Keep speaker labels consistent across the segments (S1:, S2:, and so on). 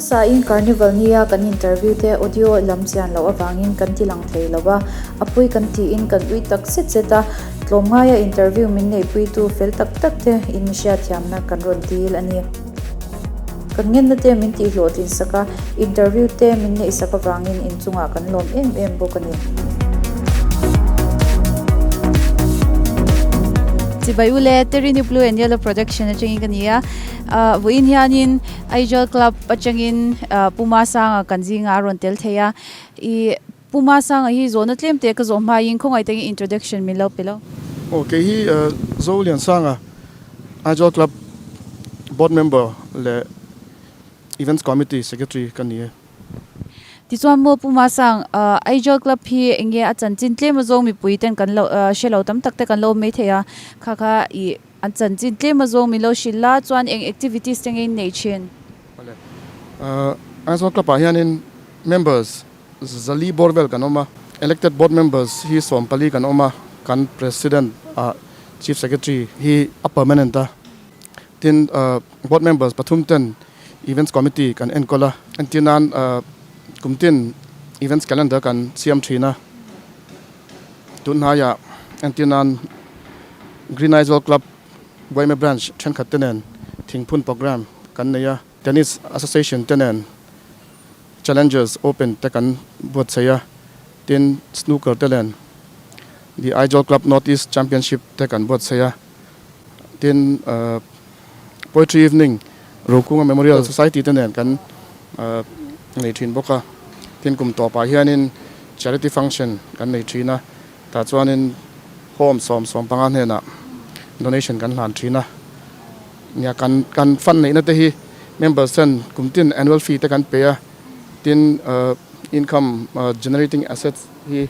S1: Hmasain Carnival nia kan interview te audio lam chian loh avangin kan ti lang thei lo a, a pui kan tiin kan ui tak zet zet a, tlawmngaia interview min neihpuitu fel tak tak te in hriatthiamna kan rawn dil a ni. Kan ngenna te min tih hlawhtlin sak a, interview te min neih sak avangin inchungah kan lawm em em bawk a ni.
S2: Chibai u le, Terini Blue and Yellow Production atangin ka ni a, vawiin hianin Aizawl Club atangin Puma Sanga kan zingah a rawn tel thei a, i Puma Sanga hi zawhna tlem teh ka zawh hmain khawngaih takin introduction min lo pe lo.
S3: Aw kei hi Zoliansanga Aizawl Club Board Member leh Events Committee Secretary ka ni e.
S2: Tichuan maw Puma Sang, Aizawl Club hi eng nge a chanchin tlem azawng mipui ten kan lo hre lo tam tak te kan lo awm mai thei a, kha kha i an chanchin tlem azawng min lo hrilh la chuan eng activities te nge in nei thin?
S3: Awle, Aizawl Club ah hianin members Zali bawr vel kan awm a, elected board members hi 14 kan awm a, kan president ah chief secretary hi a permanent a, tin board members pathum ten events committee kan enkawl a, entir nan kum tin events calendar kan siam thin a, tun hnaiah entir nan Green Aizawl Club Buaime branch thenkhat te nen thingphun programme kan nei a. Tennis Association te nen Challengers Open te kan buatsaih a, tin Snooker te nen The Aizawl Club North East Championship te kan buatsaih a, tin Poetry Evening Rokunga Memorial Society te nen kan nei thin bawk a, tin kum tawpah hianin Charity Function kan nei thin a, tah chuanin Home 10 15 hnenah donation kan hlan thin a. Nia kan kan fund neihna te hi members ten kum tin annual fee te kan pe a, tin income generating assets hi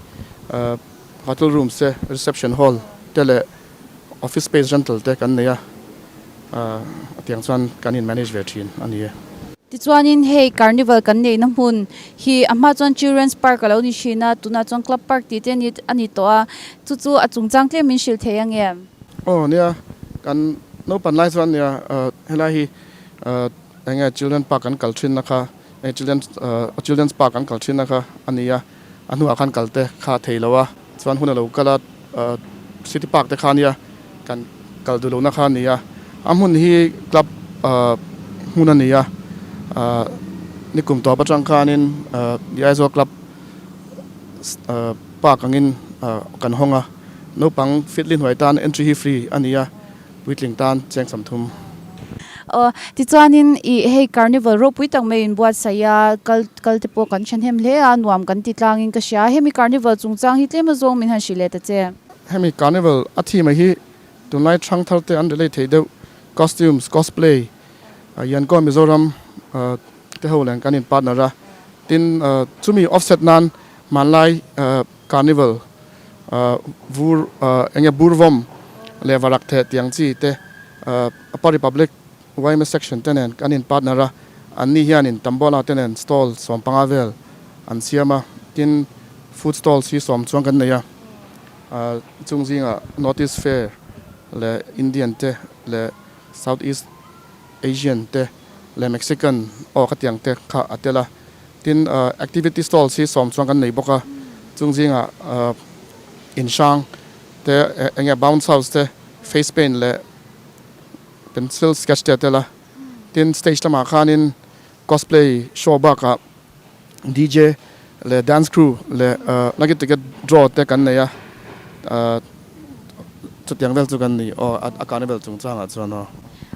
S3: hotel rooms te, reception hall te leh office space rental te kan nei a, tiang chuan kan in manage ve thin a ni e.
S2: Tichuanin hei carnival kan neihna hmun hi a hma chuan Children's Park a lo ni thin a, tunah chuan Club Park tih te a ni tawh a, chu chu a chungchang tlem min hrilh thei ang em?
S3: Aw nia, kan naupan lai chuan nia helai hi eng nge children park an kal thin na kha eng children children's park an kal thin na kha a ni a, a hnuah khan kal te kha a thei lo a, chuan hun a lo kal a city park te kha nia kan kal duh lohna kha a ni a, a hmun hi club hmun a ni a, nikum tawp atang khanin the Aizawl club park angin kan hawng a. Naupang fitli hnuai tan entry hi free a ni a, puitling tan cheng 30.
S2: Aw, tichuanin ih hei carnival ropui tak mai in buatsaih a, kal kal te pawh kan thahnem hle a, nuam kan ti tlangin ka hria. Hemi carnival chungchang hi tlem azawng min han hrilh leh ta che.
S3: Hemi carnival a theme hi tunlai hrang thar te an relate thei deuh, costumes, cosplay, Yankaw Mizoram te ho nen kan in partner a, tin chumi offset nan hmanlai Carnival, vur eng nge burvawm leh varak theh tiang chi te Upper Republic yma section te nen kan in partner a, an ni hianin Tambola te nen stall 15 vel an siam a, tin food stalls hi 10 chuang kan nei a, chung zingah North East Fair leh Indian te leh South East Asian te leh Mexican aw khatiang te kha a tel a. Tin, activity stalls hi 10 chuan kan nei bawk a, chung zingah in hrang te eng nge bounce house te, face paint leh pencil sketch te a tel a. Tin, stage lamah khanin cosplay show bakah DJ leh dance crew leh lucky ticket draw te kan nei a, chutiang vel chu kan ni aw a carnival chungchangah chuan aw.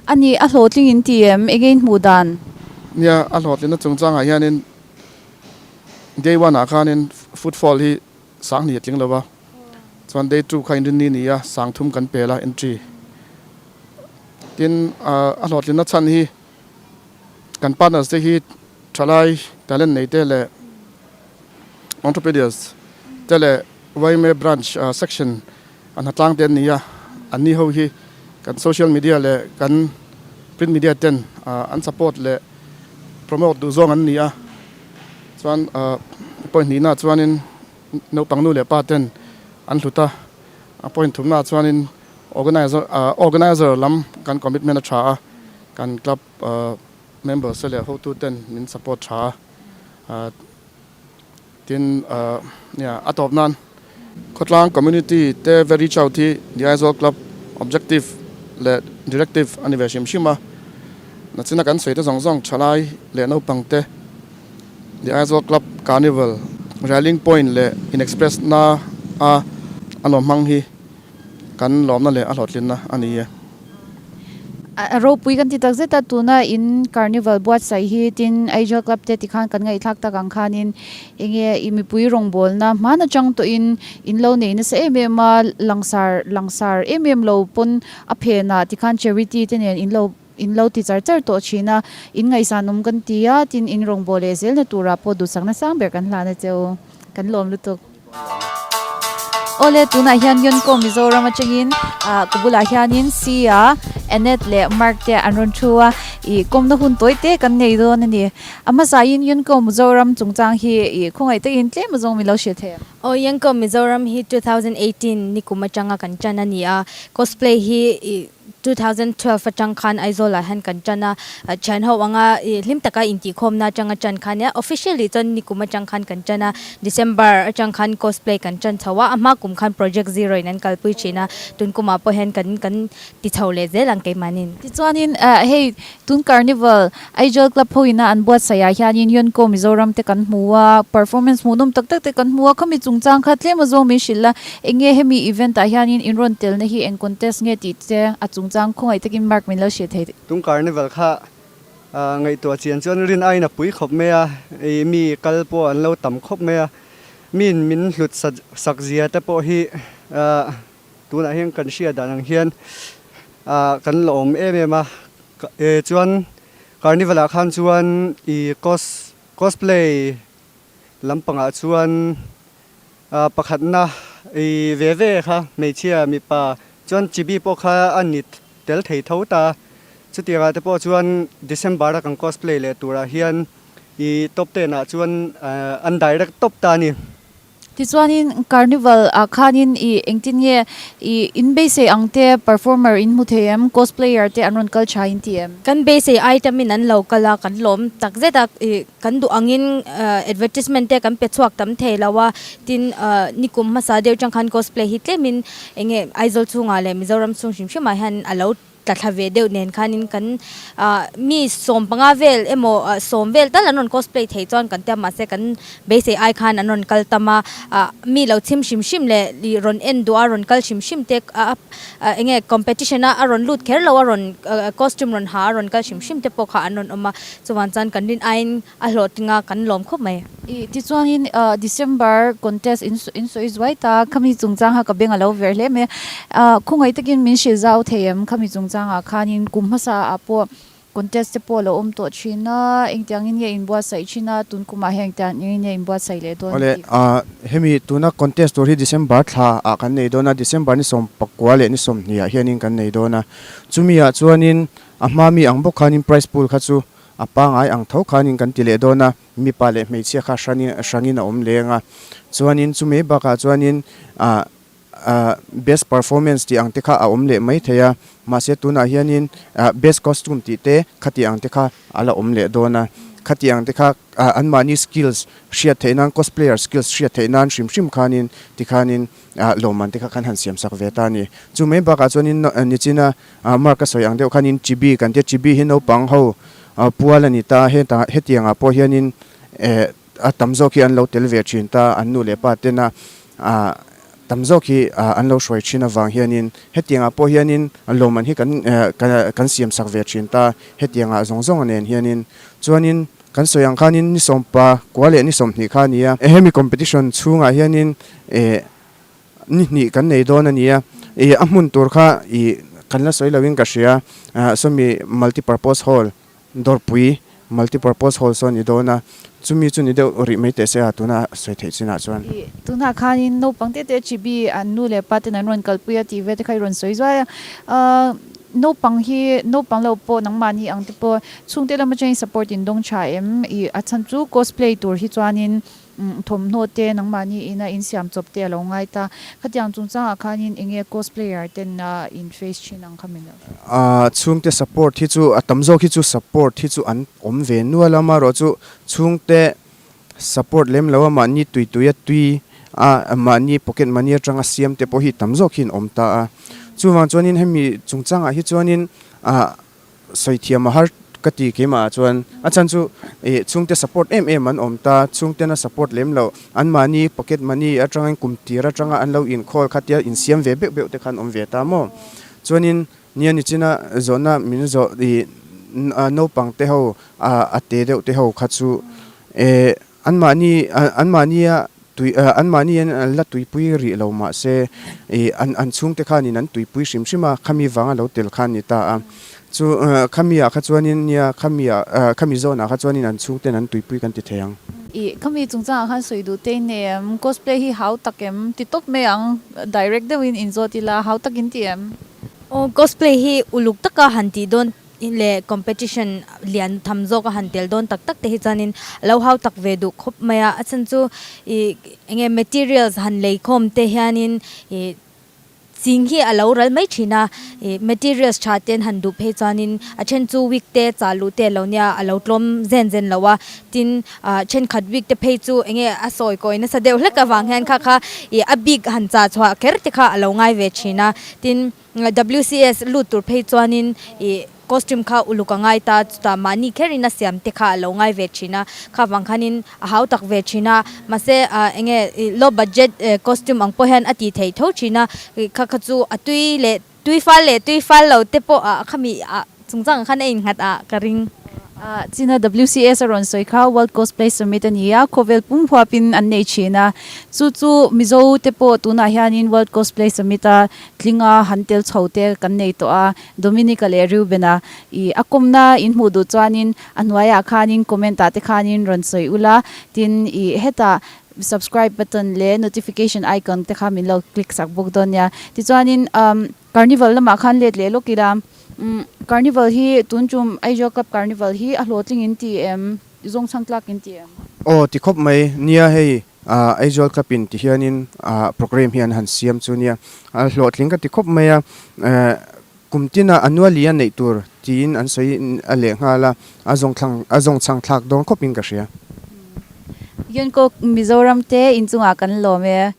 S2: A ni, a hlawhtling in ti em? Enge in hmuh dan?
S3: Nia, a hlawhtlinna chungchangah hianin day one ah khanin footfall hi 2000 a tling lo a, chuan day two kha inrinni ni a, 3000 kan pel a entry. Tin, a hlawhtlinna chhan hi kan partners te hi thalai talent nei te leh entrepreneurs te leh yma branch section A hnatlang te an ni a, an ni ho hi kan social media leh kan print media ten an support leh promote duh zawng an ni a, chuan point hnihna chuanin naupang nu leh pa ten an hlut a, a point thumna chuanin organizer organizer lam kan commitment a tha a, kan club. members te leh hotu ten min support tha a, tin nia a tawp nan khawtlang community te va reach out hi The Aizawl Club objective leh directive a ni ve hrim hrim a, nachina kan sawi te zawng zawng thalai leh naupang te The Aizawl Club Carnival rallying point leh in express na a a nuam hmang hi. Kan lawmna leh a hlawhtlinna a ni e.
S2: A ropui kan ti tak zet a, tuna in Carnival buatsaih hi tin Aizawl Club te tikhan kan ngaihthlak tak ang khanin enge i mipui rawngbawlna hman atang tawhin in lo nei nasa em em a, langsar langsar em em lo pawn a phenah tikhan charity te nen in lo in lo ti char char tawh thin a, in ngaihsanawm kan ti a, tin in rawngbâwl leh zelna turah pawh duhsakna sang ber kan hlan a che u, kan lawm lutuk. Awle tunah hian Yonko Mizoram atangin ah ka bulah hianin Sia, Annette leh Mark te an rawn thu a, ih kawmna hun tawi te kan nei dawn a ni. A hmasain Yonko Mizoram chungchang hi ih khawngaih takin tlem azawng min lo hrilh thei ang.
S4: Aw Yonko Mizoram hi 2018 nikum atanga kan tan a ni a, cosplay hi ih 2012 atang khan Aizawl ah hian kan tan a, thian ho anga ih hlim taka intihkhawmna atanga tan khan nia officially chuan nikum atang khan kan tan a, December atang khan cosplay kan tan chho a, a hma kum khan project zero in an kalpui thin a, tun kumah pawh hian kan kan ti chho leh zel ang keimahniin.
S2: Tichuanin hei tun carnival Aizawl club ho ina an buatsaih ah hianin Yonko Mizoram te kan hmu a, performance hmuhnawm tak tak te kan hmu a, khami chungchang kha tlem azawng min hrilh a, enge hemi event ah hianin in rawn telna hi eng contest nge tih te a chungchang khawngaih takin mark min lo hrilh thei.
S5: Tung carnival kha ngaihtuah chian chuan rin aiin a pui khawp mai a, ih mi kal pawh an lo tam khawp mai a, miin min hlut sak zia te pawh hi tunah hian kan hriat dan ang hian kan la awm em em a. Chuan carnival ah khan chuan i cos cosplay lampangah chuan pakhatna i ve ve kha hmeichhia mipa chuan chibi pawh kha a ni tel thei tho ta. Chutiang ah te pawh chuan December a kan cosplay leh turah hian i top ten ah chuan an direct tawp ta a ni.
S2: Tichuanin Carnival ah khanin ih engtin nge ih in beisei ang te performer in hmu thei em? Cosplayer te an rawn kal tha in ti em?
S4: Kan beisei item in an lo kal a, kan lawm tak zet a, ih kan duh angin advertisement te kan pe chhuak tam thei lo a, tin nikum hmasa deuh tang khan cosplay hi tlemin enge Aizawl chhungah leh Mizoram chhung hrim hrimah hian a lo tla thla ve deuh nen khanin kan ah mi 15 vel emaw ah sawm vel tal an rawn cosplay thei chuan kan tia mahse kan beisei ai khan an rawn kal tam a ah mi lo chhim hrim hrim leh ih rawn en duh a rawn kal hrim hrim te ah eng nge competition a a rawn lut kher lo a rawn costume rawn ha a rawn kal hrim hrim te pawh kha an rawn awm a chuvang chuan kan rin aiin a hlawhtling a kan lawm khawp mai.
S2: Ih tichuanin December contest in in sawi zuai ta khami chungchang kha ka beng a lo ver hle mai a, khawngaih takin min hrilh zau thei em khami chungchangah khanin kum hmasa ah pawh contest te pawh a lo awm tawh thin a, engtiangin nge in buatsaih thin a, tun kumah hian engtiangin nge in buatsaih leh dawn
S6: Awle
S2: tih.
S6: Hemi tuna contest tur hi December thla ah kan nei dawn a, December ni 19 leh ni 20 ah hianin kan nei dawn a, chumi ah chuanin a hma mi ang bawk khanin prize pool kha chu A pangai ang tho khanin kan ti leh dawn a, mipa leh hmeichhia kha hranin hrangin a awm leng a. Chuanin chumi bakah chuanin ah ah best performance tih ang te kha a awm leh mai thei a, mahse tunah hianin ah best costume tih te khati ang te kha a la awm leh dawn a. Khati ang te kha ah anmahni skills hriat theih nan cosplayer skills hriat theih nan hrim hrim khanin tikhanin ah lawmman te kha kan han siam sak ve ta a ni. Chu mai bakah chuanin nichina Mark a sawi ang deuh khanin Chibi kan tia, Chibi hi naupang ho pual a ni ta, heta hetiangah pawh hianin eh a tam zawk hi an lo tel ve thin ta, an nu leh pa tena ah tam zawk hi an lo hruai thin avang hianin hetiangah pawh hianin lawmman hi kan kan siam sak ve thin ta, hetiangah zawng zawng nen hianin chuanin kan sawi ang khanin ni 19 leh ni 20 kha a ni a, hemi competition chhungah hianin eh Ni hnih kan nei dawn a nia, ih a hmun tur kha ih kan la sawi loin ka hria, sawmi multi purpose hall dawrpui multi purpose hall saw a ni dawn a, chumi chu ni deuh rih mai teh se a tuna sawi theih chinah chuan.
S2: Ih tunah khanin naupang te te chibi an nu leh pa ten an rawn kalpui a tih ve te kha i rawn sawi zuai a, ah naupang hi naupang lo pawh nangmahni ang te pawh chhungte lam atangin support in dawng tha em? Ih a chhan chu cosplay tur hi chuanin.
S1: Thawmhnaw te nangmahni ina insiam chawp te a lo ngai ta. Khatiang chungchangah khanin enge cosplayer ten in face thin ang kha min lo hrilh.
S6: Ahh chhungte support hi chu a tam zawk hi chu support hi chu an awm ve nual a, amaherawh chu chhungte support lem lo a mahni tui tui a tui a mahni pocket money atanga siam te pawh hi tam zawk hi an awm ta a. Chuvang chuanin hemi chungchangah hi chuanin ahh Sawi thiam a har ka ti keimah ah chuan a chhan chu ih chhungte support em em an awm ta, chhungten a support lem loh, an mahni pocket money atangin kum tir atanga an lo inkhawl kha tia insiam ve beuh beuh te khan awm ve ta maw. Chuanin nia nichina zawhna min zawh ih naupang te ho a te deuh te ho kha chu eh Anmahni anmahnia tui anmahni an la tuipui rih lo mahse ih an an chhungte khanin an tuipui hrim hrim a, khami vanga lo tel kha a ni ta a. Chu khami ah kha chuanin nia khami ah khami zawnah kha chuanin an chhungten an tuipui kan ti thei ang.
S2: Ih khami chungchangah khan sawi duh te in nei em? Cosplay hi hau tak em? Ti tawp mai ang, direct deuhin inzawt ila hau tak in ti em?
S4: Aw cosplay hi uluk taka han tih dawn leh competition lian tham zawk a han tel dawn tak tak te hi chuanin a lo hau tak ve duh khawp mai a, a chhan chu ih eng nge materials han lei khawm te hianin ih ching hi a lo ral mai thin a, ih materials tha te an han duh phei chuanin a then chu week te chah luh te a lo nia a lo tlawm zen zen lo a, tin ah thenkhat week te phei chu eng nge a sawi kawi nasa deuh hlek avang hian kha kha ih a bik han chah chhuah kher te kha a lo ngai ve thin a, tin. WCS lut tur phei chuanin ih costume kha uluk a ngai ta, chutah mahni kherin a siam te kha a lo ngai ve thin a, kha vang khanin a hau tak ve thin a, mahse ah eng nge ih low budget costume ang pawh hian a tih theih tho thin a, ih kha kha chu a tui leh tui fal leh tui fal lo te pawh ah khami ah chungchang ah khan a innghat ah ka ring.
S2: China WCS a rawn sawi kha World Cosplay Summit a ni a, khawvel pum huapin an nei thin a. Chu chu Mizo te pawh tunah hianin World Cosplay Summit a tlinga han tel chho te kan nei tawh a, Dominica leh Reuben-a ih a kawmna in hmuh duh chuanin a hnuaiah khanin comment ah te khanin rawn sawi ula, tin ih hetah subscribe button leh notification icon te kha min lo click sak bawk dawn nia. Tichuanin umm Carnival lamah khan let leh lawk ila, umm Carnival hi tun tum Aizawl Club Carnival hi a hlawhtling in ti em? Zawngchhang tlak in ti em?
S6: Aw ti khawp mai, nia hei Aizawl Club in ti hianin programme hi an han siam chu nia, a hlawhtling ka ti khawp mai a, kum tina annually a neih tur tiin an sawi a leh nghal a, a zawngthlang a zawngchhang thlak dawn khawpin ka hria.
S2: Yunkook Mizoram te inchungah kan lawm e.